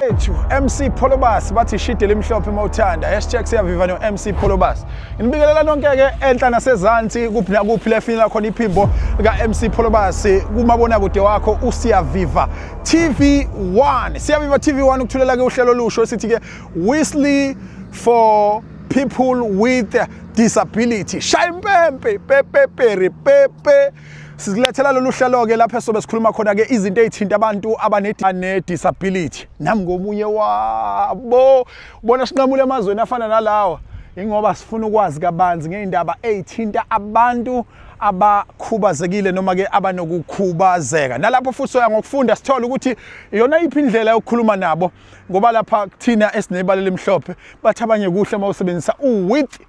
Bafethu, MC Pholobas, bathi ishide limhlophe mawuthanda. #Siyaviva no MC Pholobas. Nginibikelela nonke ke enhla nasezansi, kuphi nakuphi lefinela khona iphimbo ka MC Pholobas kumabona kude wakho uSiyaviva TV1. Siyaviva TV1 ukuthulela ke uhlelo lusho sithi ke Whistle for people with disability. Shaya impempe pepe peri pepe. Sikulethela lolu hlelo ke lapho sobe sikhuluma khona ke izinto ezithinta abantu abane disability. Nami ngomunye wabo. Ubona sinqamule emazweni afana nalawa ingoba sifuna ukwazi kabanzi ngeindaba ezithinta abantu abakhubazekile noma ke abanokukhubazeka. Nalapho futhi soya ngokufunda sithola ukuthi iyona iphi indlela yokukhuluma nabo, ngoba lapha kuthina esinebala elimhlophe bathi abanye kuhle mawusebenzisa with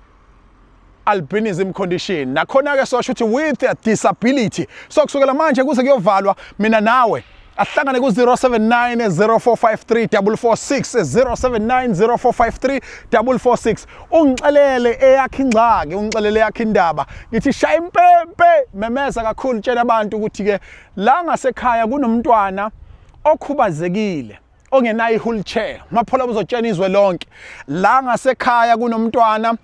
albinism condition. Nakhona ke sosho ukuthi with a disability. So kusukela manje kuze kuyovalwa mina nawe ahlangane ku 079 0453 446, 079 0453 446. Ungixelele eyakhe ingxaki, ungixelele eyakhe indaba. Ngithi shaya impempe, memeza kakhulu, tshela abantu ukuthi ke la ngasekhaya kunomntwana okhubazekile ongenayo i-wheelchair. Maphola uzotshena izwe lonke. La ngasekhaya kunomntwana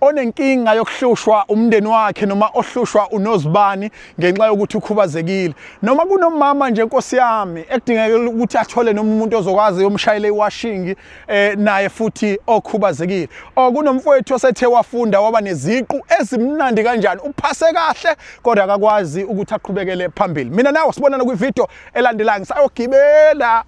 onenkinga yokuhlushwa umndeni wakhe noma ohlushwa unozibani ngenxa yokuthi ukhubazekile, noma kunomama nje Nkosi yami ekudingeka ukuthi athole noma umuntu ozokwazi yomshayela iwashing naye futhi okhubazekile, o kunomfowethu osethe wafunda waba neziqu ezimnandi kanjani, uphase kahle kodwa akakwazi ukuthi aqhubekele phambili. Mina nawe sibonana kwivideo elandelayo. Ngisayogibela.